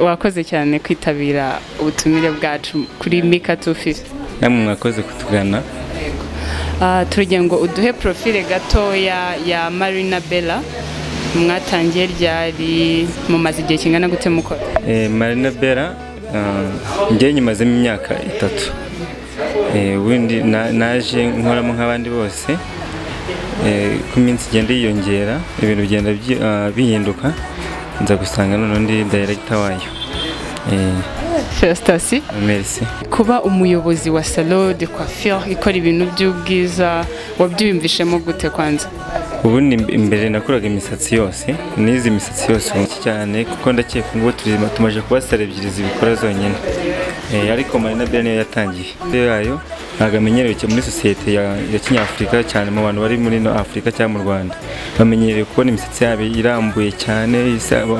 Wakoze cyane kwitabira ubutumire bwacu kuri Mika 250. Namwe mwakoze kutugana. Turagira ngo uduhe profile gatoya ya Marina Bella. Mwatangiye ryari? Mumaze igihe kingana gute mukora? Marina Bella, njye nyimazemo imyaka 3. Ubundi naje nkoramo nk'abandi bose. Uko iminsi igenda yiyongera, ibintu bigenda bihinduka, nza gusanga noneho ndi director wayo. Félicitations. Merci. Kuba umuyobozi wa salon de coiffure ikora ibintu by'ubwiza, wabyiyumvishemo gute kwanza? Ubundi imbere nakoraga imisatsi yose, nize imisatsi yose ubu cyane, kuko ndakeka ngo tumaze kuba salon 2 zibikora zonyine. Ariko Marina Bella niyo yatangiye. Rero yayo ntabwo amenyerewe cyane muri sosiyete ya Kinyafurika, cyane mu bantu bari muri no Afurika cyangwa mu Rwanda. Bamenyereye kubona imisatsi yabo irambuye cyane,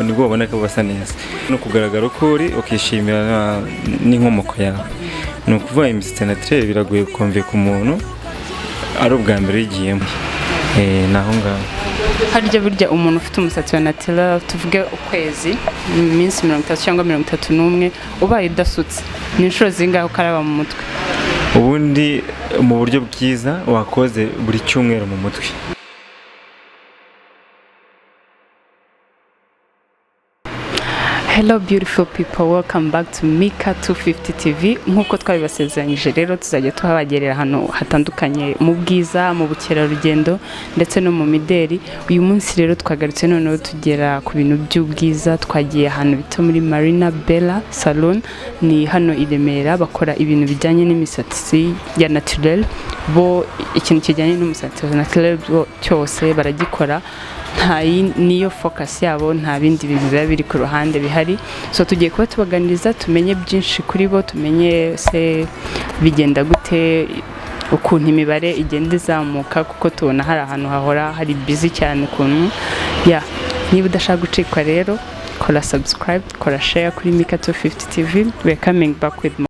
nibwo babona ko basa neza. No kugaragara uko uri, ukishimira n'inkomoko yawe. Ni ukuvuga imisatsi naturelle biragoye kumvika umuntu ari ubwa mbere uyigiyemo. Ni aho ngaho. Harya burya umuntu ufite umusatsi wa naturel, tuvuge ukwezi, iminsi 30 cyangwa 31, ubaye udasutse, ni inshuro zingahe ukaraba mu mutwe? Ubundi mu buryo bwiza wakoze buri cyumweru mu mutwe. Hello beautiful people, welcome back to Mika 250 TV. Nkuko twabibasezeranyije rero, tuzajya tuhabagerera ahantu hatandukanye mu bwiza, mu bukerarugendo ndetse no mu mideri. Uyu munsi rero twagarutse noneho tugera ku bintu by'ubwiza, twagiye ahantu bita muri Marina Bella Salon, ni hano i Remera, bakora ibintu bijyanye n'imisatsi ya naturel. Bo ikintu kijyanye n'umusatsi wa naturel bo cyose baragikora, nta niyo focus yabo, nta bindi bintu biba biri ku ruhande bihari. So tugiye kuba tubaganiriza, tumenye byinshi kuri bo, tumenye se bigenda gute, ukuntu imibare igenda izamuka, kuko tubona hari ahantu hahora hari busy cyane ukuntu. Ya, niba udashaka gucikwa rero, kora subscribe, kora share kuri Mika 250 TV. We are coming back with more.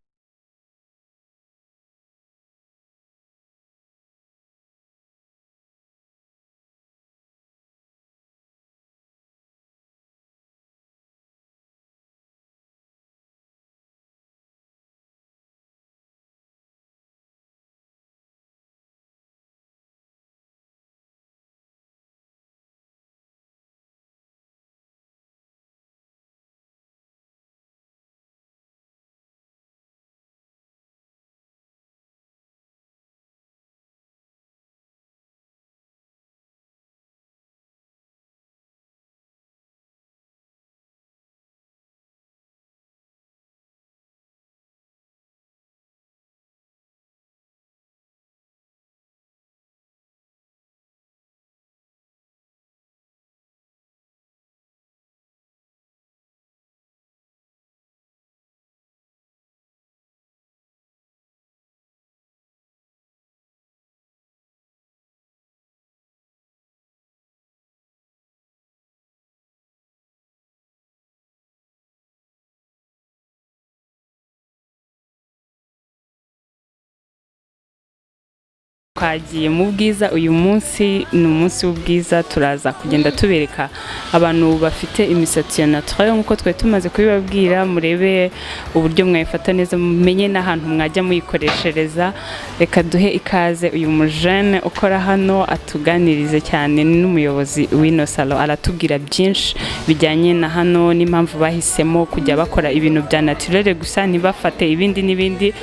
Twagiye mu bwiza uyu munsi, ni umunsi w'ubwiza, turaza kugenda tubereka abantu bafite imisatsi ya naturel nk'uko twari tumaze kubibabwira, murebe uburyo mwayifata neza, mumenye n'ahantu mwajya muyikoreshereza. Reka duhe ikaze uyu mujene ukora hano atuganirize cyane, ni n'umuyobozi w'ino salo, aratubwira byinshi bijyanye na hano n'impamvu bahisemo kujya bakora ibintu bya naturel gusa, ntibafate ibindi n'ibindi.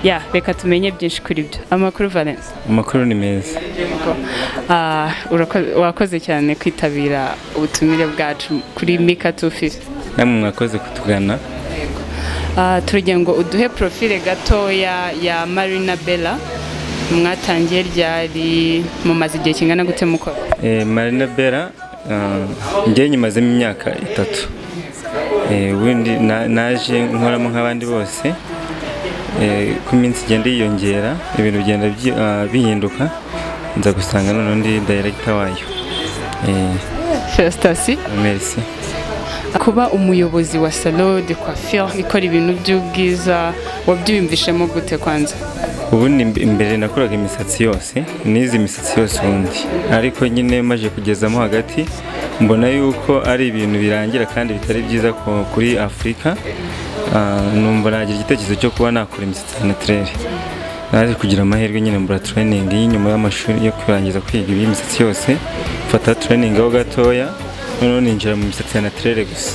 Ya, reka tumenye byinshi kuri byo. Amakuru Valence? Amakuru ni meza. Wakoze cyane kwitabira ubutumire bwacu kuri Mika 250. Namwe mwakoze kutugana. Turagira ngo uduhe profile gatoya ya Marina Bella. Mwatangiye ryari? Mumaze igihe kingana gute mukora? Marina Bella, njye nyimazemo imyaka 3. Ubundi naje nkoramo nk'abandi bose. Uko iminsi igenda yiyongera, ibintu bigenda bihinduka, nza gusanga noneho ndi director wayo. Félicitations. Merci. Kuba umuyobozi wa salon de coiffure ikora ibintu by'ubwiza, wabyiyumvishemo gute kwanza? Ubundi imbere nakoraga imisatsi yose, nize imisatsi yose ubundi, ariko nyine maje kugezamo hagati mbona yuko ari ibintu birangira kandi bitari byiza kuri Afurika. Numva nagira igitekerezo cyo kuba nakora imisatsi ya naturelle. Naje kugira amahirwe nyine mbura training y'inyuma y'amashuri yo kurangiza kwiga iby'imisatsi yose, mfata training aho gatoya, noneho ninjira mu misatsi ya naturelle gusa.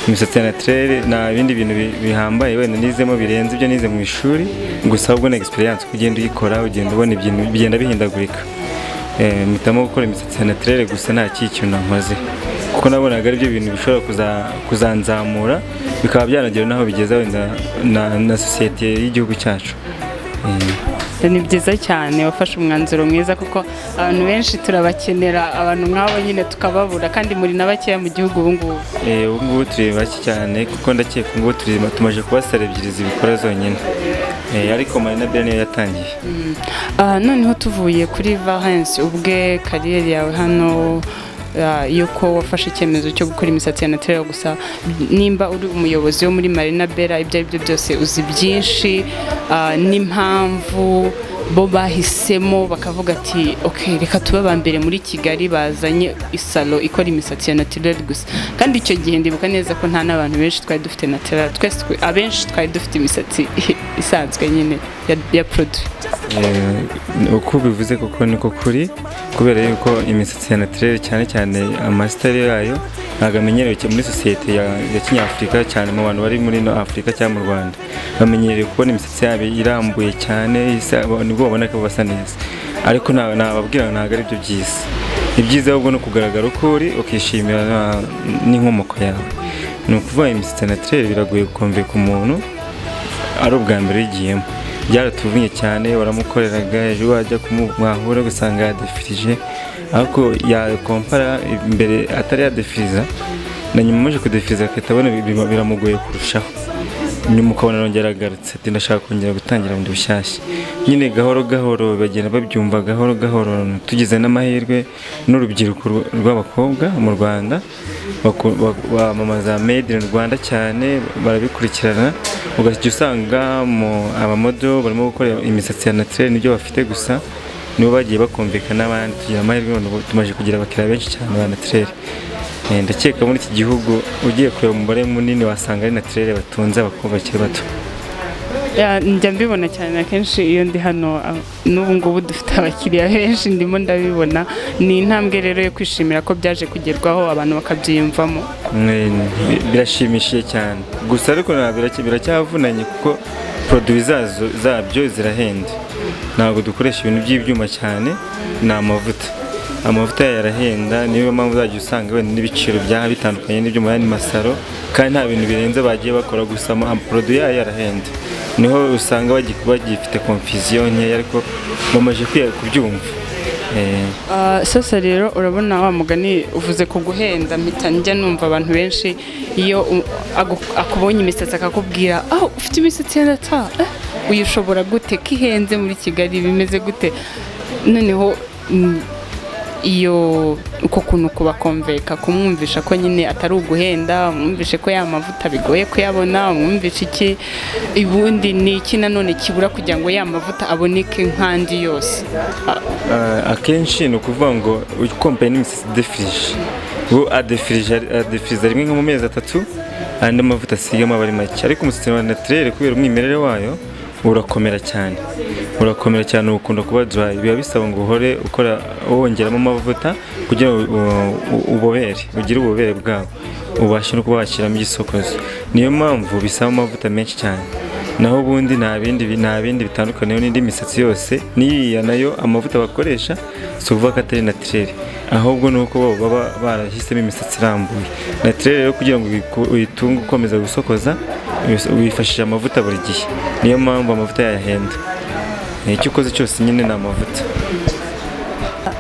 Imisatsi ya naturelle nta bindi bintu bihambaye wenda nizemo birenze ibyo nize mu ishuri gusa, ahubwo na experience, uko ugenda uyikora ugenda ubona ibintu bigenda bihindagurika. Mpitamo gukora imisatsi ya naturelle gusa, nta kindi kintu nkoze, kuko nabonaga ari byo bintu bishobora kuzanzamura bikaba byanagera n'aho bigeza wenda na sosiyete y'igihugu cyacu. Ni byiza cyane, wafashe umwanzuro mwiza, kuko abantu benshi turabakenera, abantu nk'abo nyine tukababura, kandi muri na bakeya mu gihugu ubu ngubu. Ubu ngubu turi bake cyane, kuko ndakeka ubu ngubu tumaze kuba salon ebyiri zibikora zonyine. Ariko Marina Bella niyo yatangiye. Noneho tuvuye kuri Valence ubwe, carrière yawe hano, yuko wafashe icyemezo cyo gukora imisatsi ya naturelle gusa, nimba uri umuyobozi wo muri Marina Bella, ibyo ari byo byose uzi byinshi n'impamvu bo bahisemo bakavuga ati: "Ok, reka tube aba mbere muri Kigali bazanye isalon ikora imisatsi ya naturelle gusa." Kandi icyo gihe ndibuka neza ko nta n'abantu benshi twari dufite naturelle, twese abenshi twari dufite imisatsi isanzwe nyine ya produit. Uko ubivuze koko niko kuri, kubera yuko imisatsi ya naturelle, cyane cyane amasitari yayo, ntabwo amenyerewe muri sosiyete ya kinyafurika, cyane mu bantu bari muri ino Afurika cyangwa mu Rwanda. Bamenyereye kubona imisatsi yabo irambuye cyane, nibwo babona ko basa neza, ariko nababwira ntabwo ari byo byiza. Ibyiza ahubwo no kugaragara uko uri, ukishimira n'inkomoko yawe. Ni ukuvuga imisatsi ya naturelle biragoye gukomveka umuntu ari ubwa mbere uyigiyemo. Byaratuvunnye cyane, waramukoreraga, ejo wajya mwahura ugasanga yadefirije, ariko yakompara imbere atari yadefiriza na nyuma amaze kudefiriza, agahita abona biramugoye kurushaho. Nyuma ukabona arongera agarutse ati: "Ndashaka kongera gutangira bundi bushyashya." Nyine gahoro gahoro bagenda babyumva, gahoro gahoro. Tugize n'amahirwe n'urubyiruko rw'abakobwa mu Rwanda bamamaza made in Rwanda cyane, barabikurikirana, ugahita usanga mu abamodel barimo gukora imisatsi ya naturelle, nibyo bafite gusa, nibo bagiye bakumvikana n'abandi. Tugira amahirwe none ubu tumaze kugira abakiriya benshi cyane ba naturelle. Ndakeka muri iki gihugu ugiye kureba umubare munini wasanga ari naturelle batunze, abakobwa bakiri bato. Yeah, njya mbibona cyane akenshi iyo ndi hano, n'ubu ngubu dufite abakiriya benshi, ndimo ndabibona. Ni intambwe rero yo kwishimira ko byaje kugerwaho, abantu bakabyiyumvamo. Birashimishije cyane gusa, ariko biracyavunanye kuko produit zazo zabyo zirahenda. Ntabwo dukoresha ibintu by'ibyuma cyane, ni amavuta. Amavuta yayo arahenda, niyo mpamvu uzajya usanga wenda n'ibiciro byaba bitandukanye n'ibyo mu yandi masalon, kandi nta bintu birenze bagiye bakora gusa, produit yayo arahenda. Niho usanga bagifite confusion nkeya, ariko bamaze kubyumva. Sasa rero urabona wa mugani uvuze ku guhenda, mpita njya numva abantu benshi iyo akubonye imisatsi akakubwira: "Aho ufite imisatsi ya nata, uyishobora gute ko ihenze muri Kigali, bimeze gute?" Noneho iyo uko kuntu kubakomveka, kumwumvisha ko nyine atari uguhenda, umwumvishe ko ya mavuta bigoye kuyabona, umwumvishe iki, ubundi ni iki nanone kibura kugira ngo ya mavuta aboneke nk'andi yose? Akenshi ni ukuvuga ngo ukompaye n'imisatsi idefirije, ubu adefiriza rimwe nko mu mezi 3, andi mavuta asigamo aba ari make. Ariko umusatsi wa naturelle, kubera umwimerere wayo, urakomera cyane, urakomera cyane, ukunda kuba dry. Biba bisaba ngo uhore ukora wongeramo amavuta kugira ngo ubobere, ugire ububobere bwawo, ubashe no kuba washyiramo igisokozo. Niyo mpamvu bisaba amavuta menshi cyane. Naho ubundi nta bindi bitandukaniyeho n'indi misatsi yose. N'iyiya nayo amavuta bakoresha, si ukuvuga ko atari naturelle, ahubwo ni uko bo baba barahisemo imisatsi irambuye. Naturelle rero, kugira ngo uyitunge ukomeza gusokoza, wifashisha amavuta buri gihe, niyo mpamvu amavuta yayahenda. Icyo ukoze cyose nyine ni amavuta.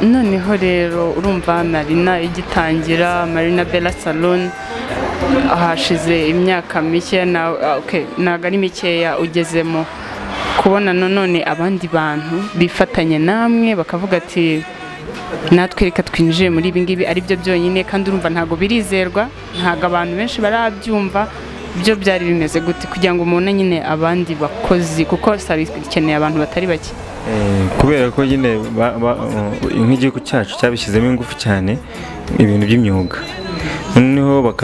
Noneho rero urumva Marina igitangira, Marina Bella Salon, hashize imyaka mike na okay, ntabwo ari mikeya ugezemo, kubona nanone abandi bantu bifatanya namwe bakavuga ati: "Natwe reka twinjire muri ibi ngibi," ari byo byonyine, kandi urumva ntabwo birizerwa, ntabwo abantu benshi barabyumva. Byo byari bimeze gute kugira ngo mubone nyine abandi bakozi, kuko salon ikeneye abantu batari bake? Kubera ko nyine nk'igihugu cyacu cyabishyizemo ingufu cyane ibintu by'imyuga, noneho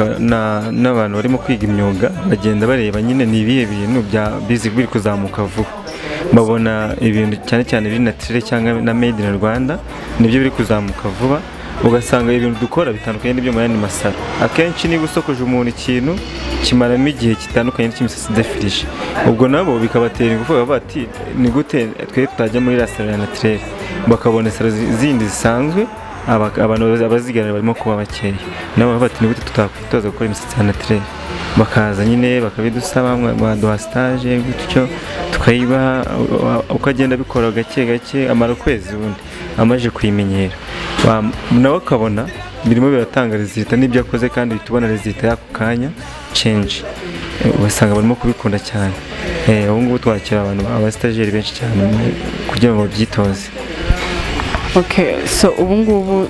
n'abantu barimo kwiga imyuga bagenda bareba nyine ni ibihe bintu bya bizi biri kuzamuka vuba. Babona ibintu cyane cyane biri naturel cyangwa na made in Rwanda nibyo biri kuzamuka vuba. Ugasanga ibintu dukora bitandukanye n'ibyo mu yandi masalo. Akenshi niba usokoje umuntu ikintu kimaramo igihe gitandukanye n'icy'imisatsi idefirije, ubwo nabo bikabatera ingufu, bakavuga bati: "Ni gute twe tutajya muri la salon ya naturel?" Bakabona salon zindi zisanzwe, abantu abaziganira barimo kuba bakeya, nabo bakavuga bati: "Ni gute tutakwitoza gukora imisatsi ya naturel?" Bakaza nyine bakabidusaba, baduha stage gutyo tukayibaha. Uko agenda abikora gake gake, amara ukwezi ubundi amaze kuyimenyera, nawe akabona birimo biratanga résultat n'ibyo akoze, kandi uhita ubona résultat y'ako kanya, change. Ugasanga barimo kubikunda cyane. Ubu ngubu twakira abantu, abasitajeri benshi cyane kugira ngo babyitoze. Okay, so ubu ngubu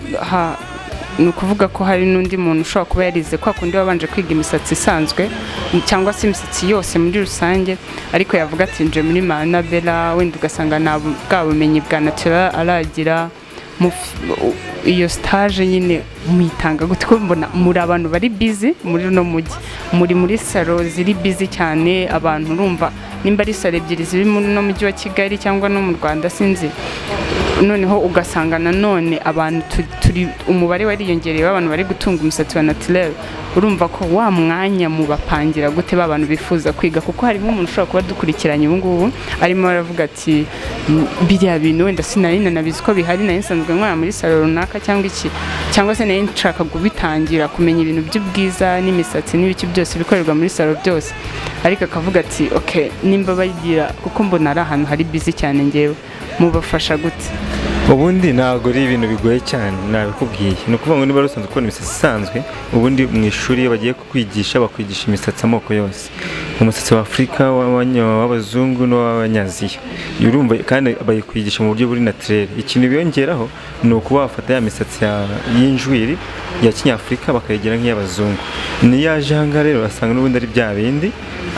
ni ukuvuga ko hari n'undi muntu ushobora kuba yarize kwa kundi wabanje kwiga imisatsi isanzwe cyangwa se imisatsi yose muri rusange, ariko yavuga ati: "Nje muri Marina Bella," wenda ugasanga nta bwa bumenyi bwa natural aragira. Iyo stage nyine muyitanga gute, ko mbona muri abantu bari busy muri uno mujyi, muri salon ziri busy cyane? Abantu urumva nimba ari salon ebyiri ziri muri uno mujyi wa Kigali cyangwa no mu Rwanda, sinzi. Noneho ugasanga nanone abantu turi umubare wariyongereye w'abantu bari gutunga umusatsi wa naturel. Urumva ko wa mwanya mubapangira gute ba bantu bifuza kwiga? Kuko harimo umuntu ushobora kuba dukurikiranye ubu ngubu arimo aravuga ati: "Biriya bintu wenda sinari nanabizi ko bihari, nari nsanzwe nkorera muri salon runaka cyangwa iki, cyangwa se nari nshaka kubitangira kumenya ibintu by'ubwiza n'imisatsi n'ibiki byose bikorerwa muri salon byose," ariko akavuga ati: "Ok, nimba bagira," kuko mbona ari ahantu hari busy cyane, ngewe mubafasha gute? Ubundi ntabwo ari ibintu bigoye cyane, nabikubwiye. Ni ukuvuga ngo niba usanzwe ukora imisatsi isanzwe, ubundi mu ishuri iyo bagiye kukwigisha bakwigisha imisatsi amoko yose: umusatsi wa Afurika, w'abazungu n'uw'Abanyaziya. Urumva kandi bayikwigisha mu buryo buri naturel. Ikintu biyongeraho ni ukuba wafata ya misatsi y'injwiri ya kinyafurika bakayigira nk'iy'abazungu. Niyo aje aha ngaha rero asanga n'ubundi ari bya bindi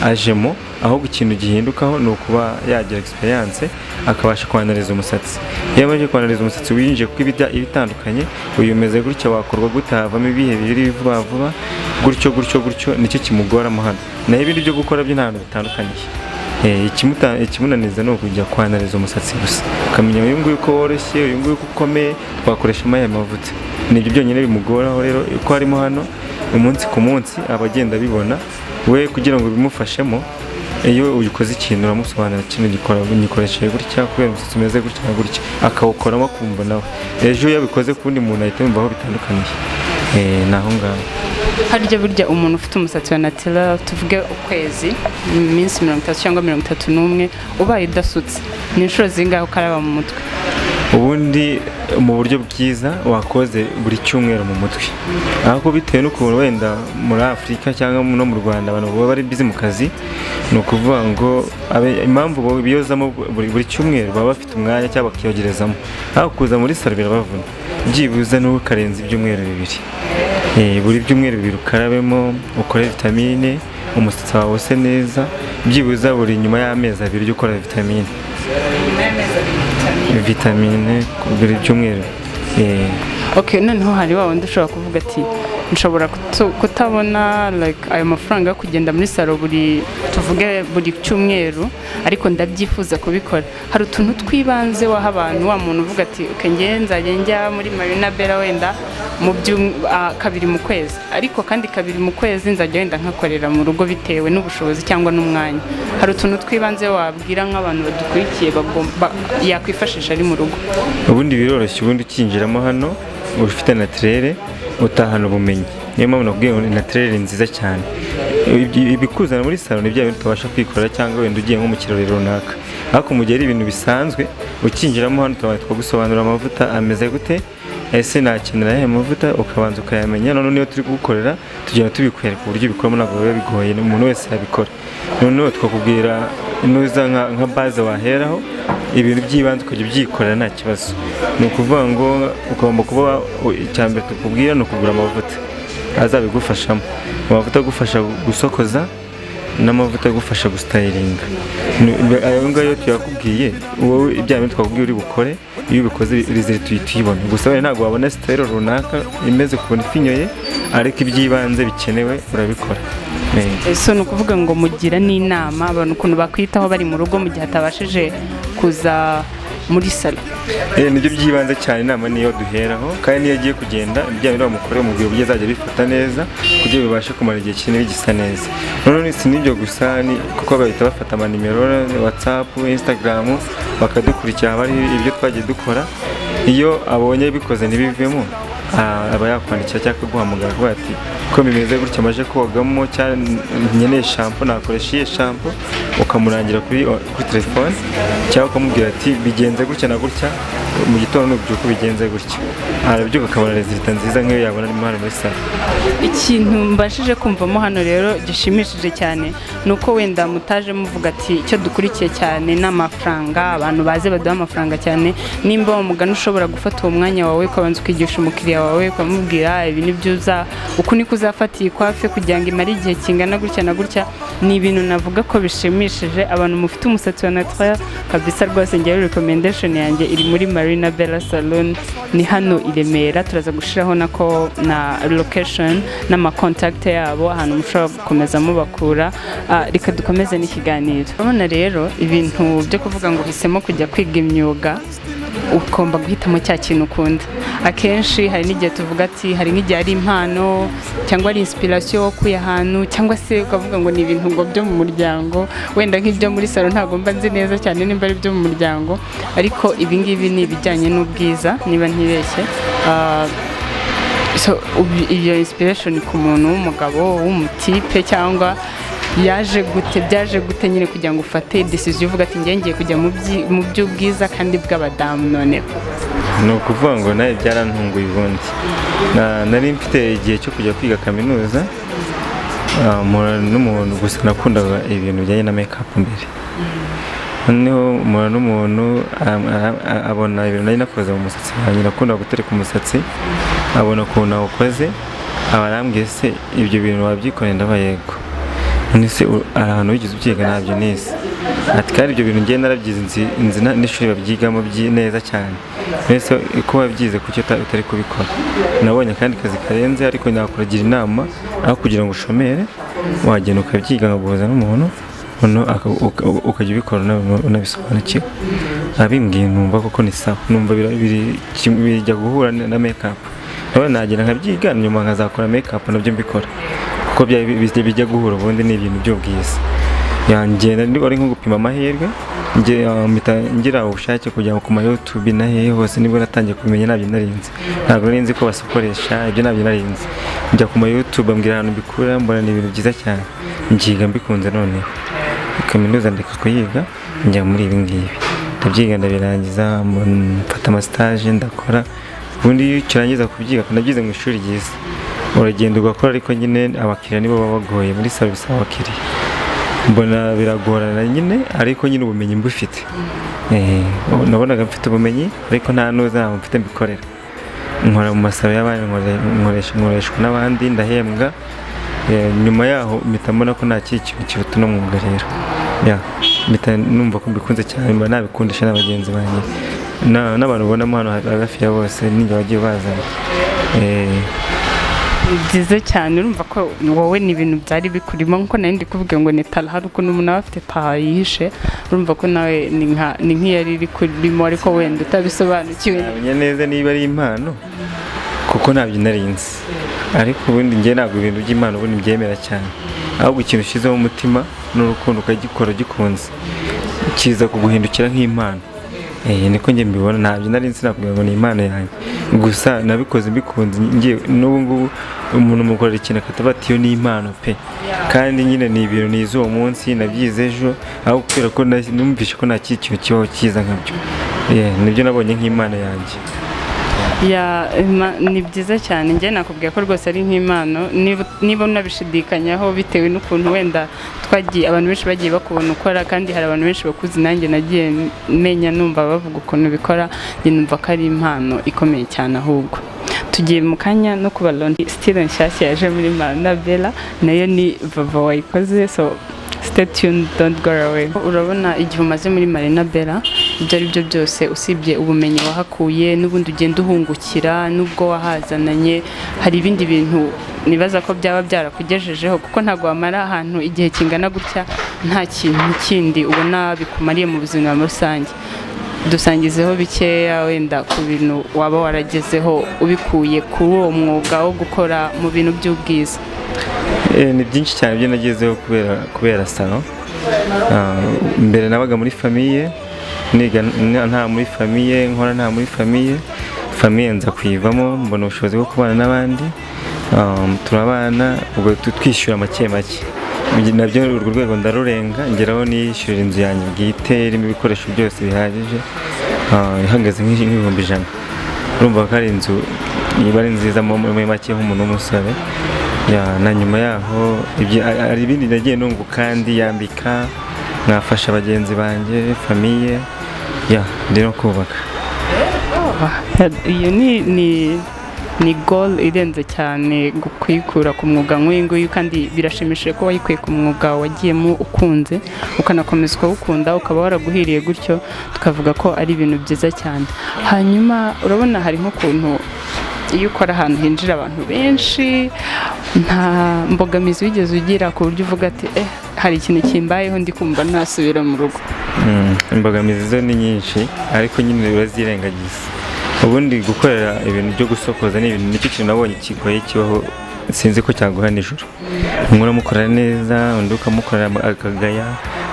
ajemo, ahubwo ikintu gihindukaho ni ukuba yagira experience, akabasha kwanariza umusatsi. Iyo amaze kwanariza umusatsi winjiye, kuko iba itandukanye, uyu umeze gutya, wakorwa gute, havamo ibihe biri vuba vuba, gutyo gutyo gutyo, nicyo kimugoramo hano. Naho ibindi byo gukora byo nta hantu bitandukaniye. Ikimunaniza ni ukujya kwanariza umusatsi gusa, ukamenya uyu nguyu ko woroshye, uyu nguyu ko ukomeye, twakoreshamo aya mavuta. Nibyo byonyine bimugoraho. Rero uko arimo hano umunsi ku munsi aba agenda abibona we kugira ngo bimufashemo. Iyo ukoze ikintu uramusobanurira: "Kino gikora gikoresheje gutya kubera umusatsi umeze gutya na gutya," akawukoramo akumva nawe ejo iyo abikoze ku wundi muntu ahita yumva aho bitandukaniye. Ni aho ngaho. Harya burya umuntu ufite umusatsi wa naturel, tuvuge ukwezi, iminsi 30 cyangwa 31, ubaye udasutse, ni inshuro zingahe ukaraba mu mutwe? Ubundi mu buryo bwiza wakoze buri cyumweru mu mutwe, ariko bitewe n'ukuntu wenda muri Afurika cyangwa no mu Rwanda abantu baba bari busy mu kazi, ni ukuvuga ngo impamvu biyozamo buri cyumweru, baba bafite umwanya cyangwa bakiyogerezamo, ariko kuza muri salon birabavuna. Byibuze n'ubu ukarenza ibyumweru 2. Buri byumweru 2 ukarabemo, ukore vitamine, umusatsi wawe use neza. Byibuze buri nyuma y'amezi 2 ujye ukora vitamine, vitamine buri byumweru. Okay, noneho hari wa wundi ushobora kuvuga ati: "Nshobora kutabona like ayo mafaranga yo kugenda muri salon buri, tuvuge buri cyumweru, ariko ndabyifuza kubikora." Hari utuntu tw'ibanze waha abantu, wa muntu uvuga ati: "Okay, njye nzajya njya muri Marina Bella wenda mu kabiri mu kwezi, ariko kandi kabiri mu kwezi nzajya wenda nkakorera mu rugo bitewe n'ubushobozi cyangwa n'umwanya." Hari utuntu tw'ibanze wabwira nk'abantu badukurikiye yakwifashisha ari mu rugo? Ubundi biroroshye. Ubundi ukinjiramo hano ufite naturel, utahana ubumenyi. Niyo mpamvu nakubwiye ngo naturel ni nziza cyane. Ibikuzana muri salon ni bya bintu utabasha kwikorera, cyangwa wenda ugiye nko mu kirori runaka. Ariko mu gihe ari ibintu bisanzwe, ukinjiramo hano tubanza tukagusobanurira amavuta ameze gute, ese nakenera ayahe mavuta, ukabanza ukayamenya. Noneho niyo turi kugukorera tugenda tubikwereka uburyo ubikoramo, ntabwo biba bigoye, umuntu wese yabikora. Noneho tukakubwira nuza nka base waheraho, ibintu by'ibanze ukajya ubyikorera nta kibazo. Ni ukuvuga ngo ugomba kuba, icya mbere tukubwira ni ukugura amavuta azabigufashamo, amavuta agufasha gusokoza. n'amavuta agufasha gustylinga. Ayo ngayo tuyakubwiye, wowe ibya bintu twakubwiye uri bukore, iyo ubikoze result uhita uyibona. Gusa wenda ntabwo wabona style runaka imeze ukuntu ifinyoye, ariko iby'ibanze bikenewe urabikora. So ni ukuvuga ngo mugira n'inama abantu ukuntu bakwitaho bari mu rugo mu gihe atabashije kuza muri salon? Nibyo by'ibanze cyane, inama niyo duheraho, kandi niyo agiye kugenda ibijyanye n'uwo mukore umubwira uburyo azajya abifata neza kugira ngo bibashe kumara igihe kinini bigisa neza. Noneho si n'ibyo gusa, ni kuko bahita bafata amanimero, WhatsApp, Instagram, bakadukurikira, haba hariho ibyo twagiye dukora. Iyo abonye bikoze ntibivemo, aba yakwandikira cyangwa akaguhamagara akavuga ati: "Ko bimeze gutya, amaze kogamo cyangwa nkeneye shampoo, nakoresha iyihe shampoo?" Ukamurangira kuri telefone, cyangwa ukamubwira ati: "Bigenze gutya na gutya, mu gitondo nubyuka ubigenze gutya." Arabyuka akabona résultat nziza nk'iyo yabona arimo hano muri salon. Ikintu mbashije kumvamo hano rero gishimishije cyane ni uko wenda mutaje muvuga ati icyo dukurikiye cyane ni amafaranga, abantu baze baduha amafaranga cyane. Nimba wa mugani ushobora gufata uwo mwanya wawe ukabanza ukigisha umukiriya wawe, ukamubwira ibi ni byo uza, uku niko uzafata iyi coiffe kugira ngo imare igihe kingana gutya na gutya, ni ibintu navuga ko bishimishije. Abantu mufite umusatsi wa naturel kabisa, rwose ngewe recommendation yanjye iri muri Marina Bella Salon, ni hano i Remera. Turaza gushiraho nako na location n'amacontact yabo, ahantu mushobora gukomeza mubakura. Reka dukomeze n'ikiganiro. Urabona rero ibintu byo kuvuga ngo uhisemo kujya kwiga imyuga, ugomba guhitamo cya kintu ukunda. Akenshi hari n'igihe tuvuga ati hari nk'igihe ari impano cyangwa ari inspiration wakuye ahantu, cyangwa se ukavuga ngo ni ibintu ngo byo mu muryango. Wenda nk'ibyo muri salon ntabwo mba nzi neza cyane nimba ari ibyo mu muryango, ariko ibi ngibi ni ibijyanye n'ubwiza niba ntibeshye. So iyo inspiration ku muntu w'umugabo w'umutipe cyangwa yaje gute, byaje gute nyine kugira ngo ufate decision uvuga ati ngiye ngiye kujya mu by'ubwiza kandi bw'abadamu noneho? Ni ukuvuga ngo nawe byarantunguye. Ubundi nari mfite igihe cyo kujya kwiga kaminuza, mpura n'umuntu. Gusa nakundaga ibintu bijyanye na make up mbere. Noneho mpura n'umuntu, abona ibintu nari nakoze mu musatsi wanjye, nakundaga gutereka umusatsi, abona ukuntu awukoze, aba arambwiye: "Se ibyo bintu wabyikoreye?" Ndaba: "Yego." "None se hari ahantu wigeze ubyiga?" "Ntabyo nize." Ati: "Kandi ibyo bintu ngiye narabyize, nzi n'ishuri babyigamo neza cyane. Mbese ko wabyize, kuki utari kubikora?" Nabonye akandi kazi karenze, ariko nakuragira inama, aho kugira ngo ushomere wagenda ukabyiga, nkaguhuza n'umuntu, noneho ukajya ubikora unabisobanukiwe. Abimbwiye numva koko ni sawa, numva bijya guhura na make up. Nawe nagenda nkabyiga, nyuma nkazakora make up nabyo mbikora, kuko bijya guhura. Ubundi ni ibintu by'ubwiza. Yangenda ndi ari nko gupima amahirwe. Mpita ngira ubushake kujya ku ma YouTube na hehe hose, nibwo natangiye kumenya. Ntabyo narinzi, ntabwo nari nzi ko basokoresha ibyo, ntabyo narinzi. Njya ku ma YouTube, ambwira ahantu mbikura, mbona ni ibintu byiza cyane, mbyiga mbikunze. Noneho kaminuza ndeka kuyiga, njya muri ibi ngibi, ndabyiga ndabirangiza, mfata amastage ndakora. Ubundi iyo ukirangiza kubyiga, nabyize mu ishuri ryiza, uragenda ugakora, ariko nyine abakiriya nibo baba bagoye muri service. Abakiriya mbona biragorana nyine, ariko nyine ubumenyi mbufite. Nabonaga mfite ubumenyi, ariko nta nuza ntabwo mfite mbikorera. Nkora mu masalon y'abandi, nkoreshwa n'abandi, ndahembwa. Nyuma yaho mpita mbona ko nta kindi kintu kiruta uno mwuga rero. Ya, mpita numva ko mbikunze cyane, mba nabikundisha na bagenzi banjye n'abantu ubonamo hano hafi ya bose ninjye wagiye bazana. Ni byiza cyane. Urumva ko wowe ni ibintu byari bikurimo, nkuko nari ndi kuvuga ngo ni talent. Hari ukuntu umuntu aba afite talent yihishe, urumva ko nawe ni nk'iyari iri kurimo, ariko wenda utabisobanukiwe. Ntamenya neza niba ari impano kuko ntabyo nari nzi, ariko ubundi njye ntabwo ibintu by'impano ubundi mbyemera cyane, ahubwo ikintu ushyizeho umutima n'urukundo ukagikora ugikunze kiza kuguhindukira nk'impano. Niko njye mbibona. Ntabyo nari nzi, nakubwira ngo ni impano yanjye, gusa nabikoze mbikunze. Ngiye n'ubu ngubu umuntu mukorera ikintu akataba ati: "Iyo ni impano pe." Kandi nyine ni ibintu nize uwo munsi, nabyize ejo, aho kubera ko numvishe ko nta kindi kintu kibaho cyiza nkabyo. Yeah, nibyo nabonye nk'impano yanjye. Ya, ni byiza cyane. Njye nakubwiye ko rwose ari nk'impano, niba unabishidikanyaho bitewe n'ukuntu wenda twagiye, abantu benshi bagiye bakubona ukora, kandi hari abantu benshi bakuzi, nanjye nagiye menya numva bavuga ukuntu bikora, njye numva ko ari impano ikomeye cyane. Ahubwo tugiye mu kanya no kuba style nshyashya yaje muri Marina Bella, nayo ni Vava wayikoze. So Stay tuned, don't go away. Urabona igihe umaze muri Marina Bella, ibyo ari byo byose, usibye ubumenyi wahakuye n'ubundi ugenda uhungukira n'ubwo wahazananye, hari ibindi bintu nibaza ko byaba byarakugejejeho, kuko ntabwo wamara ahantu igihe kingana gutya nta kintu kindi ubona bikumariye mu buzima muri rusange. Dusangizeho bikeya wenda ku bintu waba waragezeho ubikuye kuri uwo mwuga wo gukora mu bintu by'ubwiza. Ni byinshi cyane ibyo nagezeho kubera salon. Mbere nabaga muri famille, niga nta muri famille, nkora nta muri famille. Famille nza kuyivamo, mbona ubushobozi bwo kubana n'abandi. Turabana, ubwo twishyura make make. Nabyo urwo rwego ndarurenga, ngeraho niyishyurira inzu yanjye bwite irimo ibikoresho byose bihagije, ihagaze nk'ibihumbi 100. Urumva ko ari inzu iba ari nziza muri make nk'umuntu w'umusore. Ya, na nyuma yaho hari ibindi nagiye nunguka, kandi yambika nkafasha bagenzi banjye, famille, ya, ndi no kubaka. Iyo ni goal irenze cyane kuyikura ku mwuga nk'uyu nguyu, kandi birashimishije ko wayikuye ku mwuga wagiyemo ukunze, ukanakomeza ukawukunda, ukaba waraguhiriye gutyo, tukavuga ko ari ibintu byiza cyane. Hanyuma urabona hari nk'ukuntu iyo ukora ahantu hinjira abantu benshi, nta mbogamizi wigeze ugira ku buryo uvuga ati: "Hari ikintu kimbayeho, ndi kumva ntasubira mu rugo"? Imbogamizi zo ni nyinshi, ariko nyine urazirengagiza. Ubundi gukorera ibintu byo gusokoza ni ibintu, nicyo kintu nabonye kigoye kibaho, sinzi ko cyaguha nijoro. Umwe uramukorera neza, undi ukamukorera akagaya,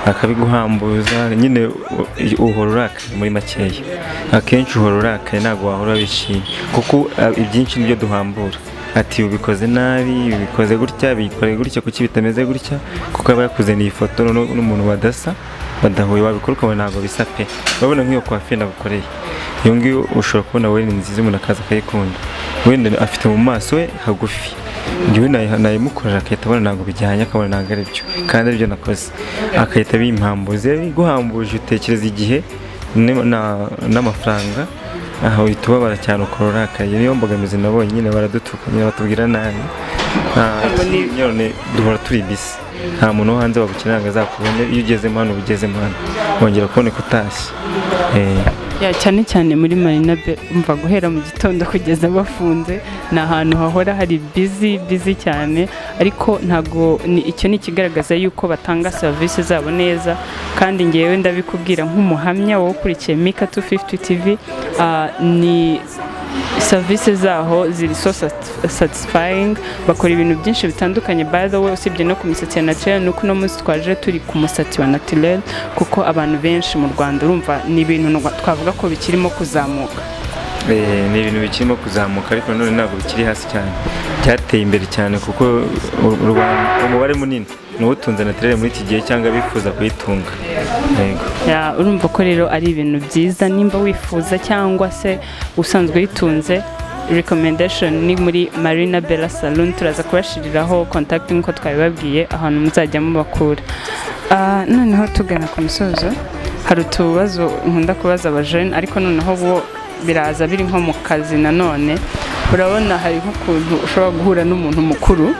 akabiguhambuza. Nyine uhora urakaye muri makeya, akenshi uhora urakaye, ntabwo wahora wishimye, kuko ibyinshi nibyo duhambura, ati: "Ubikoze nabi, ubikoze gutya, bikore gutya, kuki bitameze gutya?" Kuko aba yakuzaniye ifoto n'umuntu badasa, badahuye. Wabikora ukabona ntabwo bisa pe. Urabona nk'iyo coiffure nagukoreye, iyo ngiyo ushobora kubona we ni nziza, umuntu akaza akayikunda, wenda afite mu maso we hagufi. Njyewe nayimukorera agahita abona ntabwo bijyanye, akabona ntabwo ari byo kandi aribyo nakoze, agahita bimpambuza. Iyo biguhambuje utekereza igihe n'amafaranga, aha uhita ubabara cyane, ukora urakaye. Niyo mbogamizi nabonye nyine, baradutuka nyine, batubwira nabi. None duhora turi busy, nta muntu wo hanze wagukenera ngo azakubone. Iyo ugezemo hano uba ugezemo hano, wongera kuboneka utashye. Ya, cyane cyane muri Marina Bella, umva, guhera mu gitondo kugeza bafunze ni ahantu hahora hari busy busy cyane, ariko ntago ni icyo, ni ikigaragaza yuko batanga serivisi zabo neza. Kandi ngewe ndabikubwira nk'umuhamya wowe ukurikiye Mika 250 TV, ni serivisi zaho ziri so satisfying. Bakora ibintu byinshi bitandukanye, by the way, usibye no ku misatsi ya naturel. Nuko uno munsi twaje turi ku musatsi wa naturel, kuko abantu benshi mu Rwanda, urumva, ni ibintu twavuga ko bikirimo kuzamuka. Ni ibintu bikirimo kuzamuka, ariko nanone ntabwo bikiri hasi cyane, byateye imbere cyane, kuko u Rwanda umubare munini ni utunze naturel muri iki gihe cyangwa bifuza kuyitunga. Yego. Ya, urumva ko rero ari ibintu byiza. Nimba wifuza cyangwa se usanzwe uyitunze, recommendation ni muri Marina Bella Saloon. Turaza kubashiriraho contact nk'uko twabibabwiye, ahantu muzajya mubakura. Noneho tugana ku musozo, hari utubazo nkunda kubaza abajene, ariko noneho bo biraza biri nko mu kazi. Nanone urabona hari nk'ukuntu ushobora guhura n'umuntu mukuru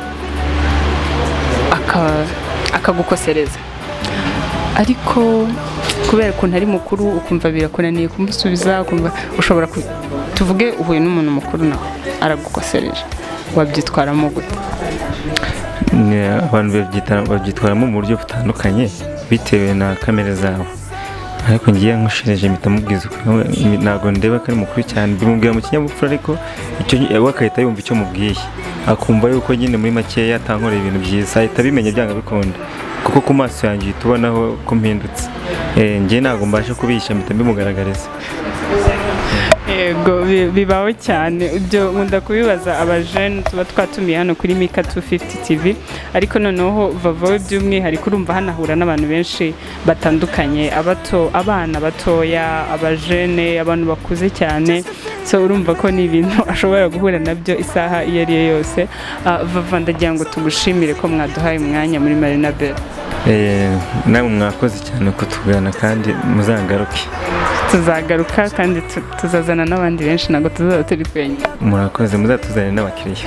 akagukosereza, ariko kubera ukuntu ari mukuru ukumva birakunaniye kumusubiza, ukumva ushobora tuvuge uhuye n'umuntu mukuru nawe aragukosereje, wabyitwaramo gute? Abantu babyitwaramo mu buryo butandukanye bitewe na kamere zabo, ariko ngiye nkushereje mpita mubwiza ukuri. Ntabwo ndeba ko ari mukuru cyane, mbimubwira mu kinyabupfura, ariko icyo we agahita yumva icyo mubwiye, akumva yuko nyine muri makeya atankorera ibintu byiza, ahita abimenya byanga bikunda, kuko ku maso yanjye uhita ubonaho ko mpindutse. Njye ntabwo mbasha kubihisha, mpita mbimugaragariza. Yego, bibaho cyane. Ibyo nkunda kubibaza abajene tuba twatumiye hano kuri Mika 250 TV, ariko noneho Vava we by'umwihariko, urumva hanahura n'abantu benshi batandukanye, abato, abana batoya, abajene, abantu bakuze cyane, so urumva ko ni ibintu ashobora guhura nabyo isaha iyo ari yo yose. Vava, ndagira ngo tugushimire ko mwaduhaye umwanya muri Marina Bella. Namwe mwakoze cyane kutugana, kandi muzagaruke. Tuzagaruka kandi tuzazana n'abandi benshi, ntabwo tuzaba turi twenyine. Murakoze, muzatuzanire n'abakiriya.